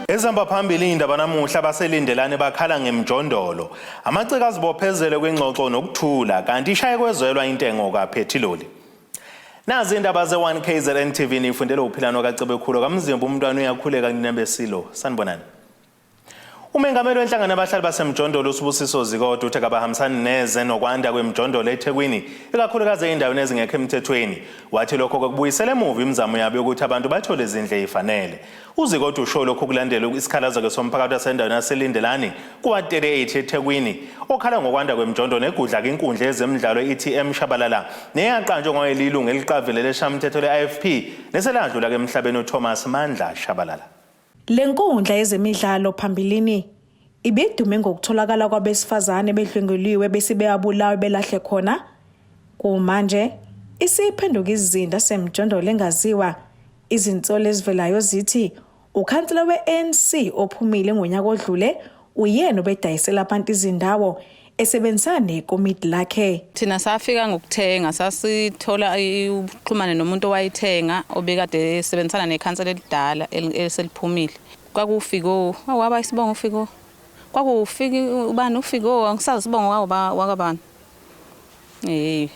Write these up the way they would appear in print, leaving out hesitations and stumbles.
Ezihamba phambili indaba namuhla baselindelane bakhala ngemjondolo. Amaciko azibophezele kwingxoxo nokuthula kanti ishaye kwezelwa intengo kaphethiloli. Nazi indaba ze-1 KZN TV nifundele uphilano kaCebekhulo kaMzimba umntwana uyakhuleka kunebesilo. Sanibonani. Umengameli wenhlangano yabahlali basemjondolo uSibusiso Zikode uthe kabahambisani neze nokwanda kwemijondolo eThekwini, ikakhulukazi ey'ndaweni ezingekho emthethweni. Wathi lokho kwakubuyisela emuva imizamo yabo yokuthi abantu bathole izindlu ey'fanele. UZikode usho lokhu kulandela isikhalazo-ke somphakathi wasendaweni yaseLindelani kuwa-38 eThekwini, okhala ngokwanda kwemijondolo negudla inkundla yezemidlalo i-ETM Shabalala neyaqanjwa ngowayelilungu eliqavile leshamthetho le-IFP neseladlula-ke emhlabeni uThomas Mandla Shabalala. Le nkundla yezemidlalo phambilini ibidume ngokutholakala kwabesifazane bedlwenguliwe bese beyabulawa belahle khona. Kumanje isiphenduka isizinda semjondolo engaziwa. Izinsolo ezivelayo zithi ukhansela we-ANC ophumile ngonyaka odlule uyena obedayisela abantu izindawo esebenzisana nekomidi lakhe. Thina safika ngokuthenga, sasithola uxhumane nomuntu owayithenga obekade esebenzisana nekhansela elidala eseliphumile. Kwakufiko, waba isibongo ufiko. Kwakufika ubani ufiko, angisazi isibongo wakabani. Eh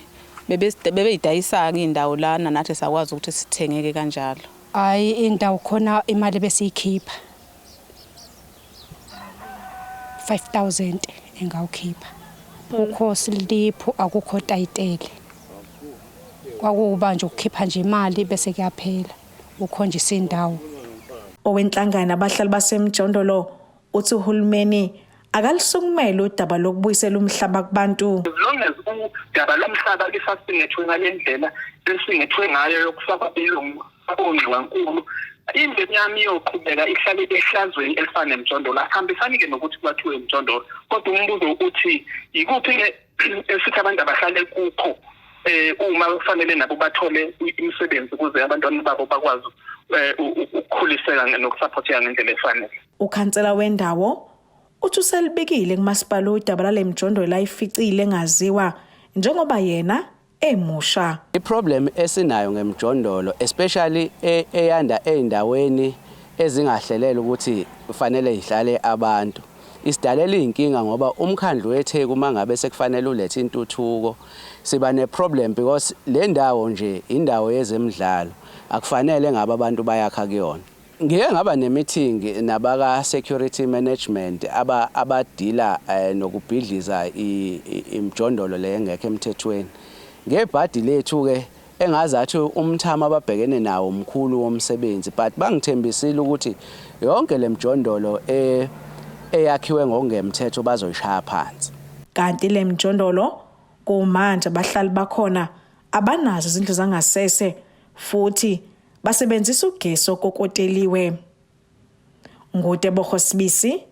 bebeyidayisa-ke iy'ndawo lana nathi sakwazi ukuthi sithengeke kanjalo. Hhayi indawo khona imali besiyikhipha. 5000 engawukhipha kukho siliphu akukho tayitele kwakuba nje ukukhipha nje imali bese kuyaphela ukhonjisa indawo. Owenhlangano abahlali basemjondolo uthi uhulumeni akalisukumele udaba lokubuyisela umhlaba kubantu. As long as udaba lomhlaba lisasingethwe ngale ndlela esingethwe ngayo yokufakwa ilungu ongxiwankulu, indeni yami iyoqhubeka ihlale ehlazweni elifana nemjondolo. Asihambisani-ke nokuthi kwathiwe imjondolo, kodwa umbuzo uthi yikuphi-ke esithi abantu abahlale kukho eh uma kufanele nabo bathole imisebenzi ukuze abantwana babo bakwazi eh, ukukhuliseka nokusaphotheka ngendlela efanele. Ukhansela wendawo uthi uselibikile kumasipala udaba lale mjondolo ayificile engaziwa njengoba yena emusha. I-problem esinayo ngemjondolo especially e, eyanda ey'ndaweni ezingahlelele ukuthi kufanele ihlale abantu isidalela iy'nkinga ngoba umkhandlu weTheku uma ngabe sekufanele ulethe intuthuko siba ne-problem because le ndawo nje indawo yezemidlalo akufanele ngabe abantu bayakha kuyona. Ngike ngaba ne-meeting nabaka-security management abadila nokubhidliza imijondolo le engekho emthethweni. Ngebhadi lethu-ke engazathi umthamo ababhekene nawo mkhulu womsebenzi but bangithembisile ukuthi yonke le mjondolo eyakhiwe ngokungemthetho bazoyishaya phansi. Kanti le mjondolo kumanje abahlali bakhona abanazo izindlu zangasese futhi basebenzisa ugesi okokoteliwe. NguTebogo Sibisi,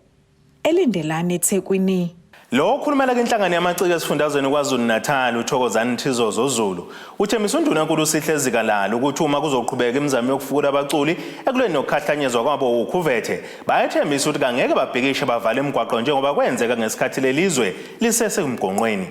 eLindelani eThekwini. Lo okhulumela kwinhlangano yamaciko esifundazweni KwaZulu-Natal uThokozani Thizozo Zulu uthembisa uNdunankulu uSihle Zikalala ukuthi uma kuzoqhubeka imizamo yokufukula abaculi ekulweni nokukhahlanyezwa kwabo wukhuvethe bayathembisa ukuthi kangeke babhikishe bavale imigwaqo njengoba kwenzeka ngesikhathi lelizwe lisesemgonqweni.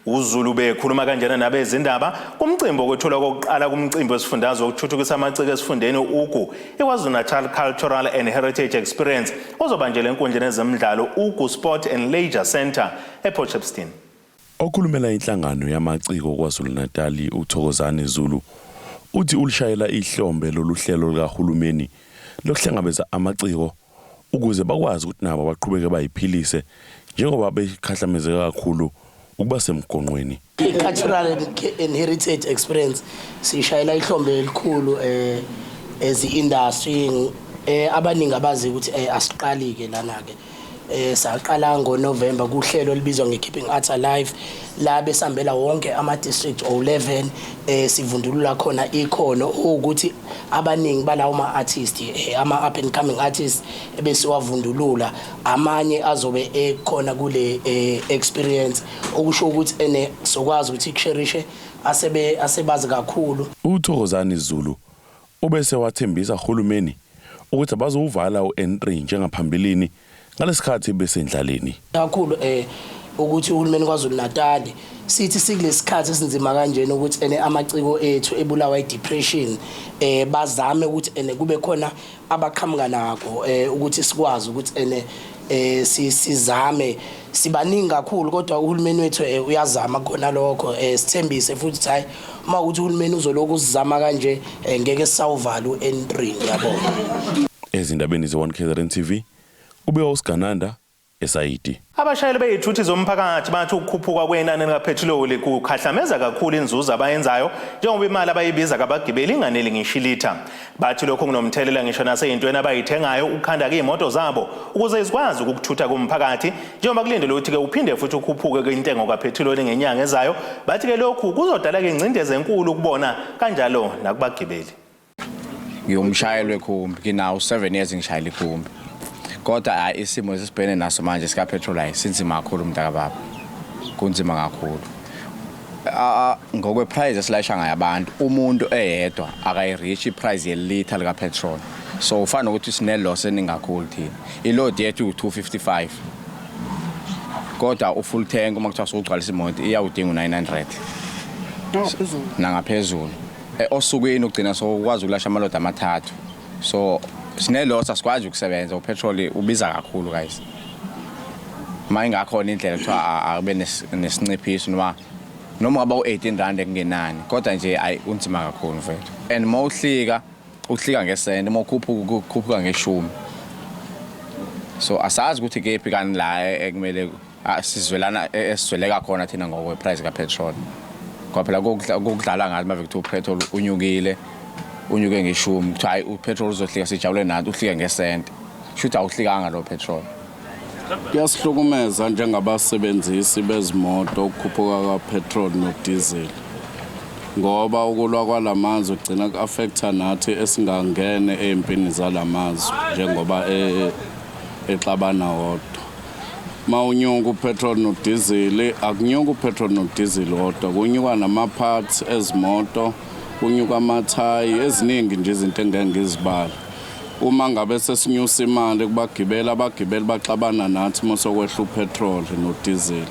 UZulu bekhuluma kanjena nabezindaba kumcimbi wokwethulwa kokuqala kumcimbi wesifundazwe wokuthuthukisa amaciko esifundeni Ugu iKwaZulu-Natal Cultural and Heritage Experience ozobanjelwa enkundleni ezemidlalo Ugu Sport and Leisure Centre ePort Shepstone. Okhulumela inhlangano yamaciko KwaZulu-Natali uThokozani Zulu uthi ulishayela ihlombe lolu hlelo likahulumeni lokuhlangabeza amaciko ukuze bakwazi ukuthi nabo baqhubeke bayiphilise njengoba bekhahlamezeke kakhulu ukuba semgonqweni. I-cultural and heritage experience sishayela ihlombe elikhulu eh as i-industry eh abaningi abazi ukuthi eh asiqali ke lana ke eh saqala ngoNovember kuhlelo olubizwa ngeKeeping Arts Alive la besambela wonke ama district o11 eh sivundulula khona ikhono ukuthi abaningi balawo ma artist eh, ama up and coming artists ebesiwavundulula amanye azobe ekhona kule eh, experience okusho ukuthi ene sokwazi ukuthi kusherishe asebe asebazi kakhulu. UThokozani Zulu Ubese wathembisa uhulumeni ukuthi abazowuvala u-N3 njengaphambilini ngalesikhathi besendlaleni. Kakhulu eh Ukuthi uhulumeni KwaZulu Natal, sithi sikulesikhathi esinzima kanjena ukuthi ene amaciko ethu ebulawa i-depression, bazame ukuthi ene kube khona abaqhamuka nakho, ukuthi sikwazi ukuthi ene sizame. Sibaningi kakhulu, kodwa uhulumeni wethu uyazama khona lokho. Sithembise futhi, hayi, uma ukuthi uhulumeni uzoloku usizama kanje, ngeke sisawuvala u-N3. Ngiyabonga. Ezindabeni ze-1 KZN TV, kubeka uSigananda eSayidi. Abashayeli bey'thuthi zomphakathi bathi ukukhuphuka kwenani likaphethiloli kukhahlameza kakhulu inzuzo abayenzayo, njengoba imali abayibiza kabagibeli inganeli ngisho ilitha. Bathi lokhu kunomthelela ngisho nasey'ntweni abayithengayo ukukhanda iy'moto zabo ukuze zikwazi ukukuthutha kumphakathi, njengoba kulindelwe ukuthi-ke uphinde futhi ukhuphuke kwintengo kaphethiloli ngenyanga ezayo. Bathi-ke lokhu kuzodala-ke ingcindezi enkulu kubona kanjalo nakubagibeli. Ngiwumshayeli wekhumbi, nginawo 7 years ngishayela ikhumbi, kodwa hayi, isimo esibhekene naso manje sika-petrol, hayi, sinzima kakhulu, mntakababa, kunzima kakhulu. Ngokwe-price esilayisha ngayo abantu, umuntu eyedwa akayi-reach i-price yelitha lika-petrol, so ufana nokuthi sine-loss eningi kakhulu thina. I-load yethu iwu-255, kodwa u-full tank, uma kuthiwa sowugcwalisa imoto, iyawudinga u-900 nangaphezulu. Osukwini ugcina sokwazi ukulasha amalodi amathathu, so sine-loss, asikwazi ukusebenza. Upetrol ubiza kakhulu, guys. Ma ingakhona indlela kuthiwa akube nesinciphiso noma ngaba u-18 rand ekungenani, kodwa nje ayi, unzima kakhulu, mfethu. And uma uhlika, uhlika ngesente, uma ukhuphuka, ukhuphuka ngeshumi, so asazi ukuthi kephi kani la ekumele sizwelana, esizweleka khona thina ngokwe-price kapetrol, ngoba phela kokudlala ngathi mave kuthiwa upetrol unyukile, unyuke ngeshumi, kuthiwa hayi, upetrol uzohlika, sijabule nathi, uhlike ngesente, shuthi awuhlikanga lo petrol. Kuyasihlukumeza njengabasebenzisi bezimoto ukukhuphuka kapetrol nodizili, ngoba ukulwa kwalamazwe kugcina ku-affecta nathi esingangene ey'mpini zalamazwe, njengoba exabana wodwa. Ma unyuka upetrol nodizili, akunyuka upetrol nodizili wodwa, kunyuka nama-parts ezimoto, kunyuka amathayi, eziningi nje izinto engeke ngizibale. Uma ngabe sesinyusa imali kubagibeli, abagibeli baxabana nathi uma sokwehla upetrol nodizili,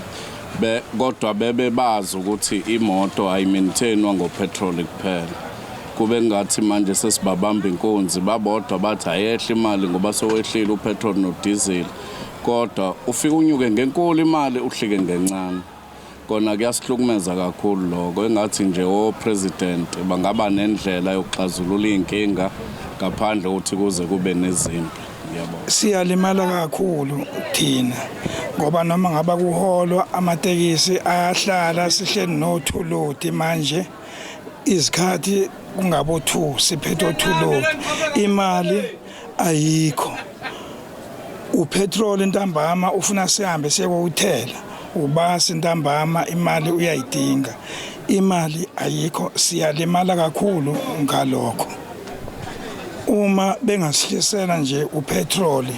be kodwa bebe bazi ukuthi imoto ayimaintainwa ngopetrol kuphela. Kube ngathi manje sesibabamba inkunzi babodwa, bathi ayehle imali ngoba sowehlile upetrol nodizili, kodwa ufike unyuke ngenkulu imali, uhlike ngencane. Kona kuyasihlukumeza kakhulu lokho. Engathi nje o-president bangaba nendlela yokuxazulula iy'nkinga ngaphandle kokuthi kuze kube nezimpi. Ngiyabonga. Siyalimala kakhulu thina, ngoba noma ngaba kuholwa, amatekisi ayahlala, sihleli nothuludi manje, izikhathi kungabo 2 siphethe othuludi, imali ayikho. Upetrol ntambama ufuna sihambe siyekowuthela, ubasi ntambama imali uyayidinga, imali ayikho. Siyalimala kakhulu ngalokho. Uma bengasihlisela nje upetroli,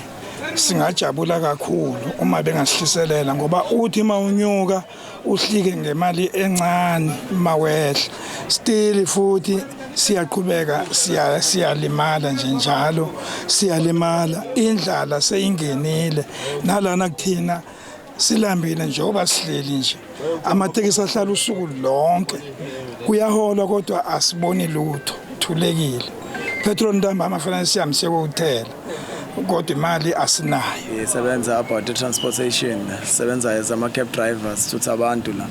singajabula kakhulu uma bengasihliselela, ngoba uthi mawunyuka uhlike ngemali encane, mawehla still futhi siyaqhubeka siyalimala nje njalo, siyalimala. Indlala seyingenile nalana kuthina, silambile njengoba sihleli nje. Amatekisi ahlala usuku lonke, kuyaholwa kodwa asiboni lutho, thulekile. Petrol ntambama fanele sihambe siyekowuthela, kodwa imali asinayo. Sisebenza about transportation, sisebenza as ama-cab drivers, sithutha abantu la.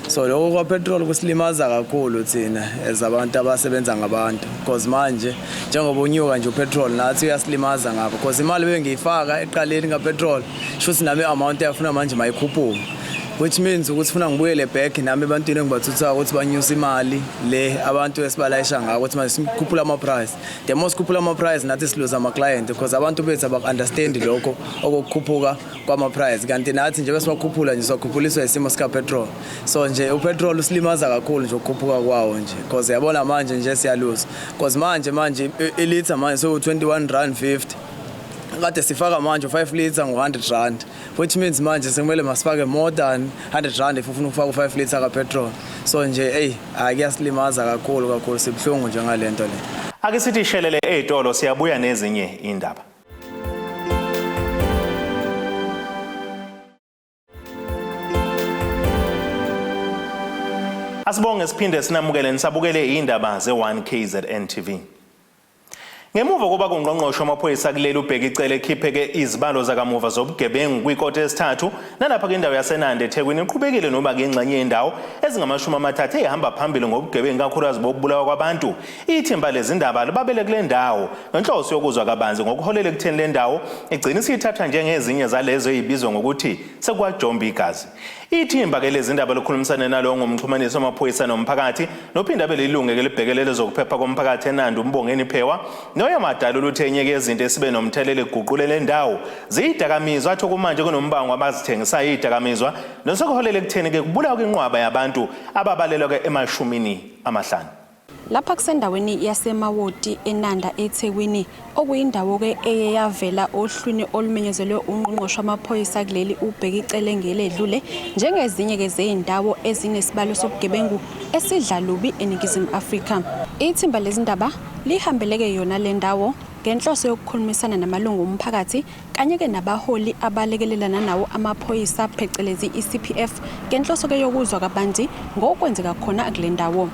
So lokho kwa-petrol kusilimaza kakhulu thina as abantu abasebenza ngabantu, because manje njengoba unyuka nje upetrol, nathi uyasilimaza ngapha, because imali bengiyifaka eqaleni ngapetrol, shuthi nami i-amount eyafuna manje mayikhuphuke, which means ukuthi funa ngibuyele back nami ebantwini engibathuthayo ukuthi banyuse imali le abantu esibalayisha ngako, ukuthi manje sikhuphula ama-price. The more sikhuphula ama-price, nathi siluza ama-client, because abantu bethu abaku-understandi lokho okukhuphuka kwama-price, kanti nathi nje besiwakhuphula nje, siwakhuphuliswa isimo sika-petrol. So nje upetrol usilimaza kakhulu nje ukukhuphuka kwawo nje, because yabona manje nje siyaluza, because manje ilitha manje sewu-21 rand 50, kade sifaka manje u-5 litre ngo-100 rand, which means manje sekumele masifake more than 100 rand if ufuna ukufaka u-5 litre kapetrol. So nje eyi, hayi, kuyasilimaza kakhulu kakhulu, sibuhlungu nje ngale nto le. Ake sithi shelele ey'tolo, siyabuya nezinye indaba. Asibonge siphinde sinamukele nisabukele indaba ze-1 KZN TV. Ngemuva kokuba kungqongqoshe wamaphoyisa kuleli uBheki Cele ekhipheke izibalo zakamuva zobugebengu kwikota yesithathu nalapha kwindawo yaseNanda eThekwini iqhubekile noba kuyingxenye yendawo ezingama-30 eyihamba phambili ngobugebengu kakhulukazi bokubulawa kwabantu. Ithimba lezindaba libabele kule ndawo ngenhloso yokuzwa kabanzi ngokuholela ekutheni le ndawo igcine isiyithatha njengezinye zalezo ey'bizwa ngokuthi sekwajomba igazi. Ithimba ke lezindaba likhulumisane nalowo ngumxhumanisi wamaphoyisa nomphakathi nophinde abe lilungu elibhekelele zokuphepha komphakathi eNanda uMbongeni Phewa noye wadalula ukuthi enye yezinto esibe nomthelela ekuguqule le ndawo ziyidakamizwa athi okumanje kunombango abazithengisayo izidakamizwa nosekuholele ekutheni ke kubulawa inqwaba yabantu ababalelwa ke ema-50. Lapha kusendaweni yaseMawoti eNanda eThekwini okuyindawo-ke eye yavela ohlwini olumenyezelwe ungqongqoshe wamaphoyisa kuleli uBheki Cele ngeledlule njengezinye-ke zey'ndawo ezinesibalo sobugebengu esidla lubi eNingizimu Afrika. Ithimba lezindaba lihambeleke yona le ndawo ngenhloso yokukhulumisana namalungu omphakathi kanye-ke nabaholi abalekelelana nawo amaphoyisa phecelezi i-CPF ngenhloso-ke yokuzwa kabanzi ngokwenzeka khona kule ndawo.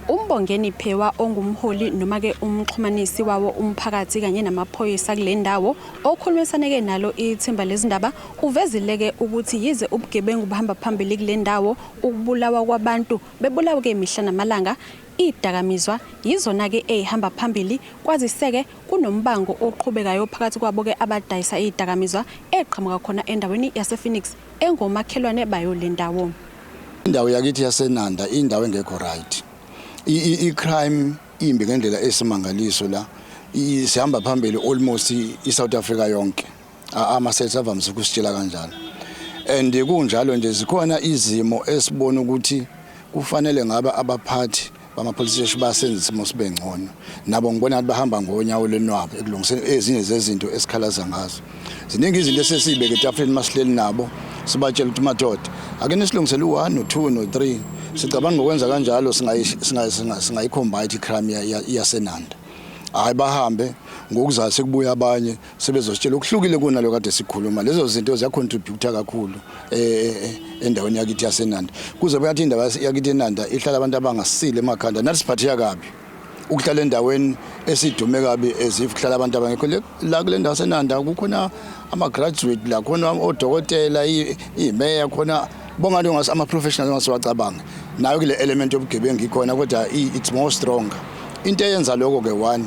UMbongeni Phewa ongumholi noma-ke umxhumanisi wawo umphakathi kanye namaphoyisa kule ndawo okhulumisaneke nalo ithimba lezindaba uvezile-ke ukuthi yize ubugebengu buhamba phambili kule ndawo ukubulawa kwabantu bebulawa-ke mihla namalanga idakamizwa yizona-ke ey'hamba phambili kwazise-ke kunombango oqhubekayo phakathi kwabo-ke abadayisa idakamizwa eqhamuka khona endaweni yasePhoenix engomakhelwane bayo le ndawo. Indawo yakithi yaseNanda indawo engekho right. I-crime imbi ngendlela esimangaliso la. Sihamba phambili almost i-South Africa yonke. Ama-sets avamise ukusitshela kanjalo. And kunjalo nje zikhona izimo esibona ukuthi kufanele ngabe abaphathi bama-police station basenza isimo sibe ngcono. Nabo ngibona ngathi bahamba ngonyawo lwenwabo ekulungiseni ezinye zezinto esikhalaza ngazo. Ziningi izinto esesibeke etafuleni masihleli nabo sibatshela ukuthi madoda ake nisilungisele u1 no2 no3. Sicabanga ngokwenza kanjalo singayi-combat i-crime yaseNanda. Hayi bahambe ngokuzayo sekubuya abanye sebezositshela okuhlukile kunalo kade sikhuluma. Lezo zinto ziyacontribute kakhulu endaweni yakithi yaseNanda. Kuze bayathi indawo yakithi eNanda ihlala abantu abangasile emakhanda nathi siphatheka kabi. Ukuhlala endaweni esidume kabi as if kuhlala abantu abangekho la kule ndawo yaseNanda kukhona ama-graduate la khona odokotela imeya khona bonke ngase ama-professionals ongasiwacabanga nayo kule element yobugebengu ikhona kodwa it's more stronger. Into eyenza lokho ke one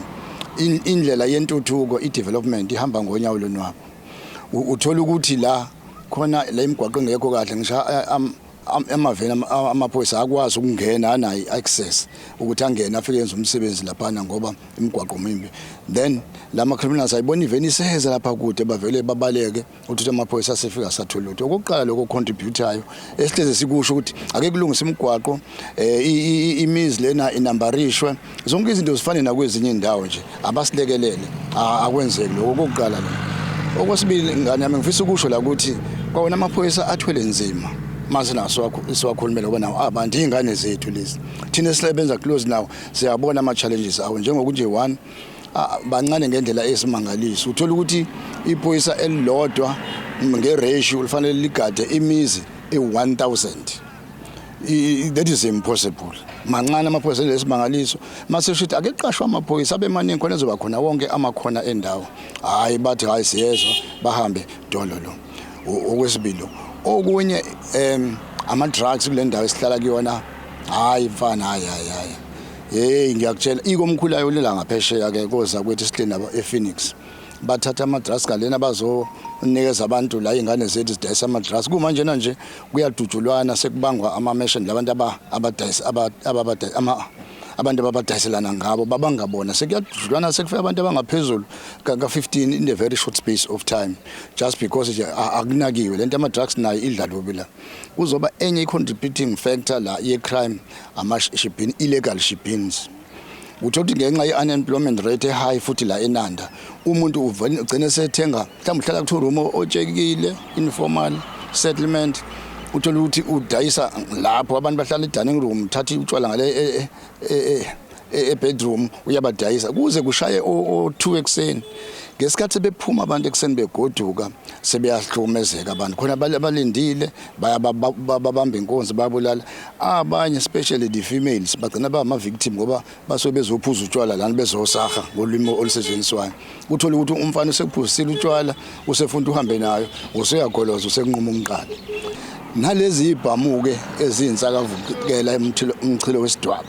indlela yentuthuko i-development ihamba ngonyawo lonwabo. Uthola ukuthi la khona la imigwaqo engekho kahle ngisho amaveni amaphoyisa akwazi ukungena anayo i-access ukuthi angene afike yenze umsebenzi laphana ngoba imigwaqo mimbi. Then lama criminals ayibona iveni iseheza lapha kude bavele babaleke uthi amaphoyisa asefika sathola lutho. Okokuqala lokho contributayo esihleze sikusho ukuthi ake kulungise imigwaqo imizi lena inambarishwe zonke izinto zifane nakwezinye indawo nje abasilekelele akwenzeki lokho okokuqala lokho. Okwesibili ngane yami ngifisa ukusho la ukuthi kwawona amaphoyisa athwele nzima mase naso siwakhulumela ngoba nawo abantu izingane zethu lezi thina esisebenza close nawo siyabona ama challenges awo njengokuthi one bancane ngendlela esimangaliso. Uthola ukuthi iphoyisa elilodwa ngeratio lifanele ligade imizi e1000. That is impossible. Mancane amaphoyisa lesimangaliso. Mase shuthi ake qashwa amaphoyisa abe maningi khona ezoba khona wonke amakhona endawo. Hayi bathi hayi siyezwa bahambe dololo. Okwesibili okunye ama drugs kule ndawo esihlala kuyona hayi mfana hayi hayi hayi. Hey ngiyakutshela ikomkhulu lela ngaphesheya ke koza kwethu sihleli nabo ePhoenix. Bathatha ama drugs ngalena bazonikeza abantu la ingane zethu zidayisa ama drugs. Kumanje nje kuyadutshulwana sekubangwa ama mission labantu abadayisa ababadayisa ama abantu ababadayiselana ngabo babangabona sekuyadutshulwana sekufika abantu abangaphezulu ka 15 in a very short space of time just because nje akunakiwe lento ama drugs nayo idla lubi la. Kuzoba enye i-contributing factor la ye-crime ama-shebeen illegal shebeens. Uthola ukuthi ngenxa ye-unemployment rate e-high futhi la eNanda umuntu ugcine sethenga mhlawumbe uhlala ku-two room otshekile informal settlement uthola ukuthi udayisa lapho abantu bahlala e-dining room uthatha utshwala ngale e-bedroom uyabadayisa kuze kushaye o-2 ekuseni. Ngesikhathi bephuma abantu ekuseni begoduka, sebeyahlukumezeka abantu khona, abalindile babamba inkunzi, babulala abanye, especially the females, bagcina ba ama-victim ngoba basuke bezophuza utshwala lana, bezosaha ngolimi olusetshenziswayo. Uthole ukuthi umfana usekuphuzisile utshwala, usefuna uhambe nayo, usuyagoloza, usekunquma umqala. Nalezi ibhamu-ke eziyinsakavukela, umchilo wesidwaba,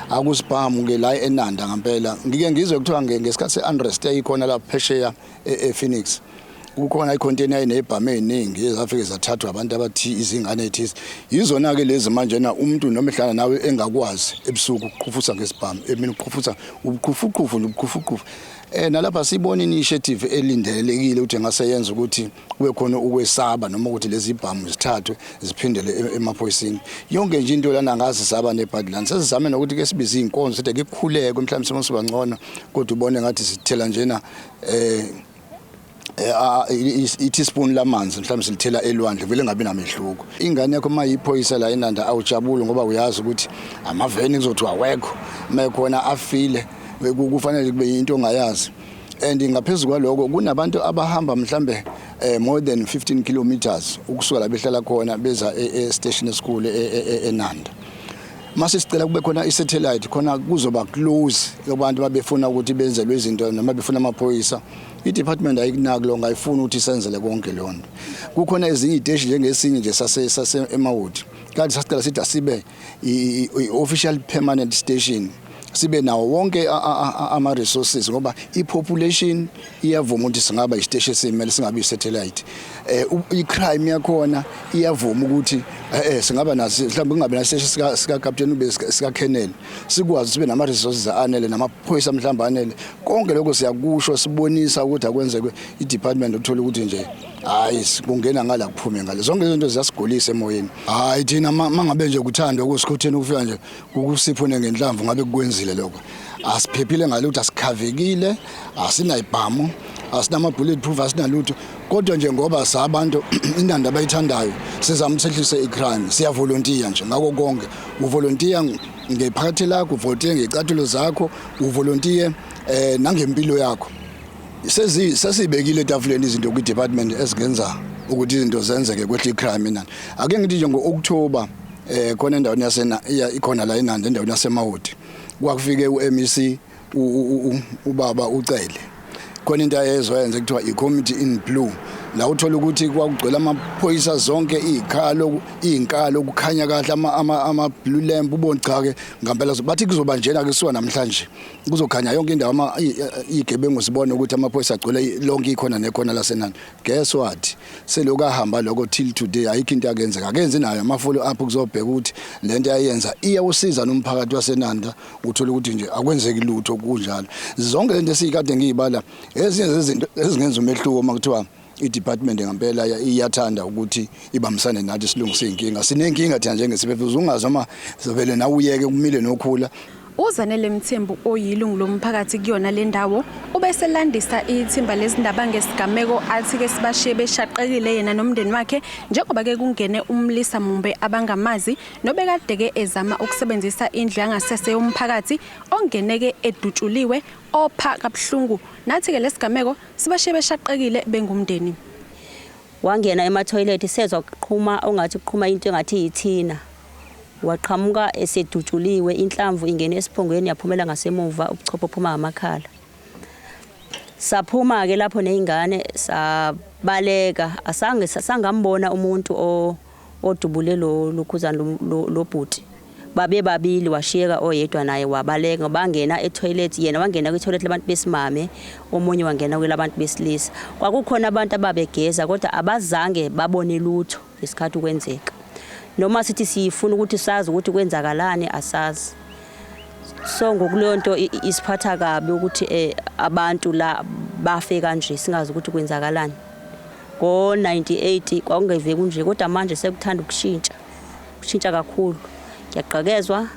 akusibhamu-ke la eNanda. Ngampela ngike ngizwe kuthiwa ngesikhathi se-unrest yayikhona lapha phesheya e-Phoenix, kukhona i-container ayinezibhamu eziningi ezafike zathathwa abantu abathi izingane ezithize. Yizona-ke lezi manjena umuntu noma ehlala nawe engakwazi, ebusuku ukuqhufusa ngesibhamu, emini ukuqhufusa, ubuqhufuqhufu nje, ubuqhufuqhufu. Nalapha sibona initiative elindelekile ukuthi ngase yenza ukuthi kube khona ukwesaba, noma ukuthi lezi ibhamu zithathwe ziphindele emaphoyiseni. Yonke nje into lana ngazi saba nebhadi lana. Sesizame nokuthi ke sibize iy'nkonzo, sithi kukhuleke, mhlawumbe simo siba ngcono, kodwa ubone ngathi sithela njena i-teaspoon lamanzi, mhlawumbe silithela elwandle, vele ngabi namehluko. Ingane yakho uma yiphoyisa la eNanda, awujabuli ngoba uyazi ukuthi amaveni kuzothiwa awekho, uma ekhona afile. Kufanele kube into ongayazi. And ngaphezu kwaloko, kunabantu abahamba mhlambe more than 15 kilometers ukusuka la behlala khona beza e-station esikhulu eNanda. Mase sicela kube khona i-satellite khona, kuzoba close kubantu babefuna ukuthi benzelwe izinto noma befuna amaphoyisa. I-department ayikunaki lo, ngayifuni ukuthi isenzele konke leyo nto. Kukhona ezinye iy'teshi, njengesinye nje sase eMawoti, kanti sasicela sithi asibe i-official permanent station, sibe nawo wonke ama-resources, ngoba i-population iyavuma ukuthi singaba isiteshi esimele, singabi i-satellite. I-crime yakhona iyavuma ukuthi singaba naso, mhlawumbe kungabi nasiteshi sika captain, ube sika colonel, sikwazi sibe nama resources anele, namaphoyisa mhlawumbe anele. Konke lokho siyakusho, sibonisa ukuthi akwenzeke. I-department uthola ukuthi nje hayi, kungena ngala kuphume ngale. Zonke izinto ziyasigulisa emoyeni. Hayi, thina mangabe nje kuthandwa kusikhotheni ukufika nje kukusiphune ngenhlamvu, ngabe kukwenzile lokho. Asiphephile ngalutho, asikhavekile, asinayibhamu, asinama bullet proof, asinalutho, kodwa nje ngoba sabantu iNanda abayithandayo, sizama ukuthi sehlise i-crime. Siyavolontiya nje ngako konke. Uvolontiya ngephakathi lakho, uvolontiye ngey'cathulo zakho, uvolontiye nangempilo yakho. Sezi sesibekile etafuleni izinto kwi-department ezingenza ukuthi izinto zenzeke, kwehle i-crime eNanda. Ake ngithi nje ngo-October, khona endaweni yasena ikhona la eNanda, endaweni yaseMawoti, kwakufike u-MEC, ubaba uCele. Khona into ayezoyenza kuthiwa i-committee in blue, la uthola ukuthi kwakugcwele amaphoyisa zonke iy'khalo, iy'nkalo, kukhanya kahle, ama-blue lamp, ubone cha-ke ngampela. Bathi kuzoba njena-ke kusuka namhlanje, kuzokhanya yonke indawo, iy'gebengu sibone ukuthi amaphoyisa agcwele lonke ikhona nekhona laseNanda. Guess what, selokhu ahamba lokho till today ayikho into akenzeka, akenzi nayo ama-follow up kuzobheka ukuthi le nto ayenza iyawusiza nomphakathi waseNanda. Uthola ukuthi nje akwenzeki lutho, kunjalo. Zonke lento esiyikade ngiyibala, ezinye zezinto ezingenza umehluko uma kuthiwa i-department ngempela iyathanda ukuthi ibambisane nathi silungise iy'nkinga. Sinenkinga thina njengesiphetho, ungazi noma vele nawe uyeke kumile nokhula. UZanele Mthembu, oyilungu lomphakathi kuyona le ndawo, ubeselandisa ithimba lezindaba ngesigameko athi-ke sibashiye beshaqekile yena nomndeni wakhe, njengoba-ke kungene umlisa mumbe abangamazi nobekade-ke ezama ukusebenzisa indlu yangasese yomphakathi, ongene-ke edutshuliwe, opha kabuhlungu. Nathi-ke lesigameko sibashiye beshaqekile bengumndeni. Wangena emathoyilethi, sezwa kuqhuma ongathi kuqhuma into engathi yithina. Waqhamuka esedutshuliwe, inhlamvu ingene esiphongweni yaphumela ngasemuva, ubuchopho phuma ngamakhala. Saphuma-ke lapho ney'ngane, sabaleka, asange sangambona umuntu odubule lo lokhuzana lo bhuti. Babe babili, washiyeka oyedwa naye wabaleka. Bangena e-toilet, yena wangena kwi-toilet labantu besimame, omunye wangena kwelabantu besilisa. Kwakukhona abantu ababegeza, kodwa abazange babone lutho ngesikhathi kwenzeka. Noma sithi sifuna ukuthi sazi ukuthi kwenzakalani, asazi. So ngokuleyo nto isiphatha kabi ukuthi abantu la bafe kanje, singazi ukuthi kwenzakalani. Ngo-98 kwakungeve kunje, kodwa manje sekuthanda ukushintsha, kushintsha kakhulu. Kuyagqekezwa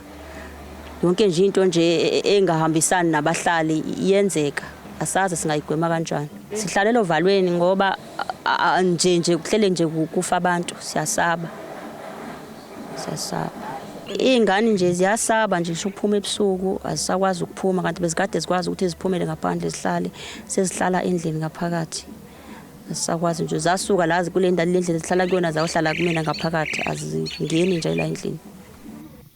yonke nje into nje engahambisani nabahlali iyenzeka, asazi singayigwema kanjani. Sihlalela ovalweni ngoba nje nje kuhlele nje kufa abantu, siyasaba, siyasaba. Iy'ngane nje ziyasaba nje ngisho ukuphuma ebusuku, azisakwazi ukuphuma kanti bezikade zikwazi ukuthi ziphumele ngaphandle zihlale, sezihlala endlini ngaphakathi. Azisakwazi nje zasuka la kule ndawo le ndlela zihlala kuyona zayohlala kumina ngaphakathi, azingeni nje la endlini.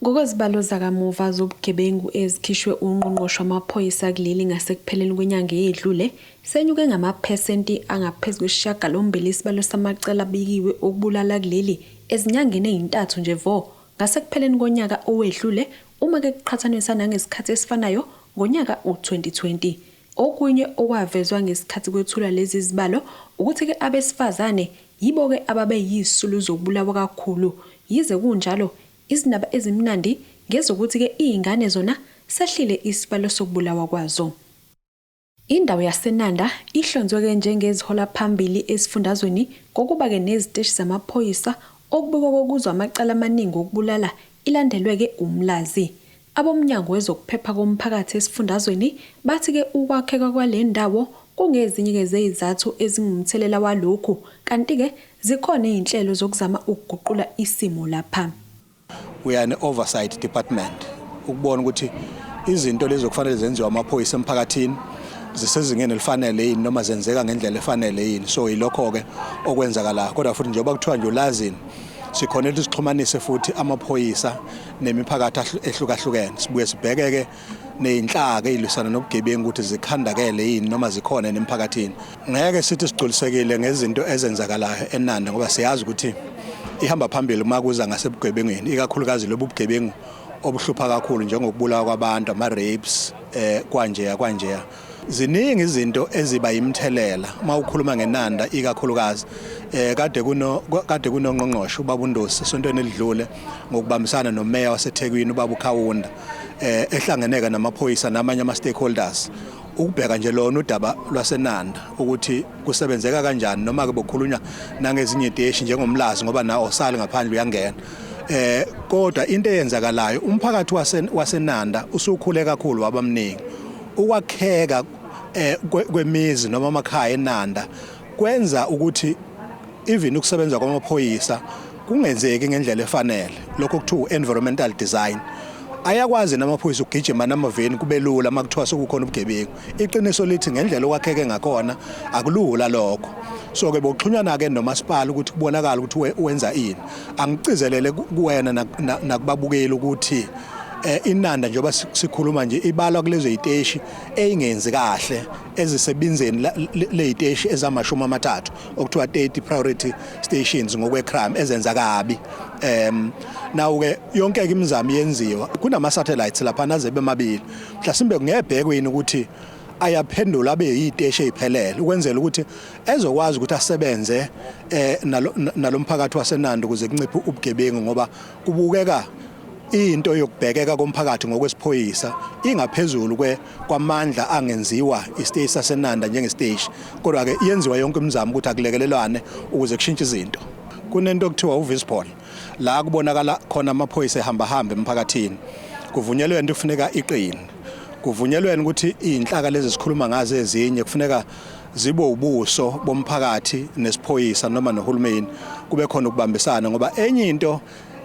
Ngokwezibalo zakamuva zobugebengu ezikhishwe uNgqongqoshe wamaPhoyisa kuleli ngasekupheleni kwenyanga eyedlule, senyuke ngamaphesenti angaphezu kwesishiyagalombili isibalo samacala abikiwe okubulala kuleli ezinyangeni ezintathu nje vo ngasekupheleni konyaka owedlule uma ke kuqhathaniswa nangesikhathi esifanayo ngonyaka u-2020. Okunye okwavezwa ngesikhathi kwethulwa lezi zibalo ukuthi-ke abesifazane yibo-ke ababe yizisulu zokubulawa kakhulu. Yize kunjalo, izindaba ezimnandi ngezokuthi-ke iy'ngane zona sehlile isibalo sokubulawa kwazo. Indawo yaseNanda ihlonzwe-ke njengezihola phambili esifundazweni ngokuba-ke neziteshi zamaphoyisa okubikwa kokuzwa amacala amaningi okubulala ilandelwe-ke uMlazi. AboMnyango wezokuPhepha koMphakathi esifundazweni bathi-ke ukwakheka kwale ndawo kungezinye-ke zezizathu ezingumthelela walokhu kanti-ke zikhona izinhlelo zokuzama ukuguqula isimo lapha. We are an oversight department ukubona ukuthi izinto lezi okufanele zenziwe amaphoyisa emphakathini zisezingeni elifanele yini noma zenzeka ngendlela efanele yini. So yilokho-ke okwenzakalayo, kodwa futhi njengoba kuthiwa nje ulazini sikhona ukuthi sixhumanise futhi amaphoyisa nemiphakathi ehlukahlukene, sibuye sibheke-ke ney'nhlaka ey'lwisana nobugebengu ukuthi zikhandakele yini noma zikhona nemphakathini. Ngeke sithi sigculisekile ngezinto ezenzakalayo eNanda ngoba siyazi ukuthi ihamba phambili uma kuza ngasebugebengwini, ikakhulukazi lobu bugebengu obuhlupha kakhulu njengokubulawa kwabantu, ama-rapes, kwanjeya kwanjeya. Ziningi izinto eziba yimthelela uma ukhuluma ngeNanda ikakhulukazi. Kade kunongqongqoshe ubaba uNdosi esontweni elidlule ngokubambisana nomeya waseThekwini ubaba uKhawunda, ehlangeneka namaphoyisa namanye ama-stakeholders ukubheka nje lona udaba lwaseNanda ukuthi kusebenzeka kanjani, noma ke bokhulunywa nangezinye iteshi njengoMlazi ngoba nawo osali ngaphandle uyangena. Kodwa into eyenzakalayo umphakathi waseNanda usukhule kakhulu wabamningi. Ukwakheka kwemizi noma amakhaya eNanda kwenza ukuthi even ukusebenza kwamaphoyisa kungenzeki ngendlela efanele. Lokho kuthiwa environmental design. Ayakwazi namaphoyisa ukugijima namaveni kube lula uma kuthiwa sekukhona ubugebengu. Iqiniso lithi ngendlela okwakheke ngakhona akulula lokho. So ke bokuxhunyana ke nomasipala ukuthi kubonakala ukuthi wenza ini. Angicizelele kuwena nakubabukeli ukuthi iNanda njengoba sikhuluma nje ibalwa kulezo ziteshi eyingenzi kahle ezisebinzeni leziteshi ezamashumi 30 okuthiwa 30 priority stations ngokwe crime ezenza kabi. Nawo ke yonke ke imizamo yenziwa, kunama satellites lapha naze bemabili, mhlasimbe kungebhekwe yini ukuthi ayaphendula abe yiteshi eziphelele ukwenzela ukuthi ezokwazi ukuthi asebenze nalomphakathi waseNanda ukuze kunciphe ubugebengu, ngoba kubukeka into yokubhekeka komphakathi ngokwesiphoyisa ingaphezulu kwamandla angenziwa isiteshi saseNanda njengesiteshi. Kodwa ke yenziwa yonke imizamo ukuthi akulekelelwane ukuze kushintshe izinto. Kunento okuthiwa uVispol la kubonakala khona amaphoyisa ehamba hamba emphakathini. Kuvunyelwene into kufuneka iqine, kuvunyelwene ukuthi izinhlaka lezi sikhuluma ngazo ezinye kufuneka zibe ubuso bomphakathi nesiphoyisa noma nohulumeni, kube khona ukubambisana, ngoba enye into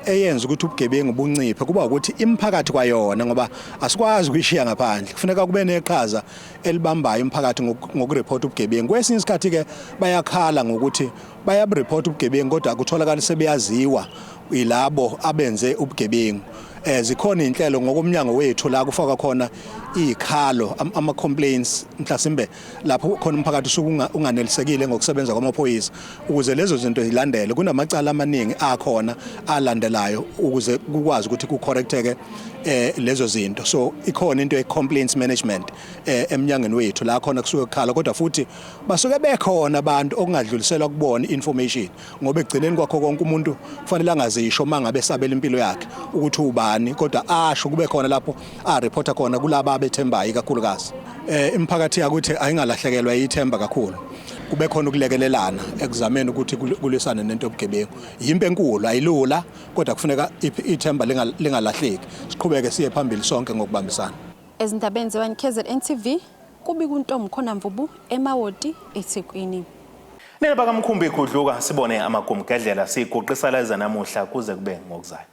eyenza ukuthi ubugebengu bunciphe kuba ukuthi imiphakathi kwayona, ngoba asikwazi ukuyishiya ngaphandle, kufuneka kube neqhaza elibambayo umphakathi ngokureport ubugebengu. Kwesinye isikhathi ke bayakhala ngokuthi bayabureport ubugebengu kodwa kutholakala sebeyaziwa yilabo abenze ubugebengu. Zikhona inhlelo ngokomnyango wethu la kufaka khona izikhalo, ama complaints, mhlasimbe lapho khona umphakathi usuke unganelisekile ngokusebenza kwamaphoyisa, ukuze lezo zinto zilandele. Kunamacala amaningi akhona alandelayo ukuze kukwazi ukuthi kucorrecteke lezo zinto. So ikhona into ye complaints management eminyangweni wethu la khona kusuke kukhala, kodwa futhi basuke bekhona abantu okungadluliselwa kubona information, ngoba ekugcineni kwakho konke umuntu kufanele angazisho mangabe esabela impilo yakhe ukuthi ubani, kodwa asho kube khona lapho a reporta khona kulaba abethembayo ikakhulukazi. Imiphakathi yakuthi ayingalahlekelwa ithemba kakhulu, kube khona ukulekelelana ekuzameni ukuthi kulwisane nento yobugebengu. Yimpi enkulu, ayilula, kodwa kufuneka ithemba lingalahleki, siqhubeke siye phambili sonke ngokubambisana. Ezindabeni ze-1 KZN TV kubika uNtombi Khona Mvubu eMawoti eThekwini. Nina bakamkhumbi khudluka sibone amagumgedlela siguqisela namuhla kuze kube ngokuzayo.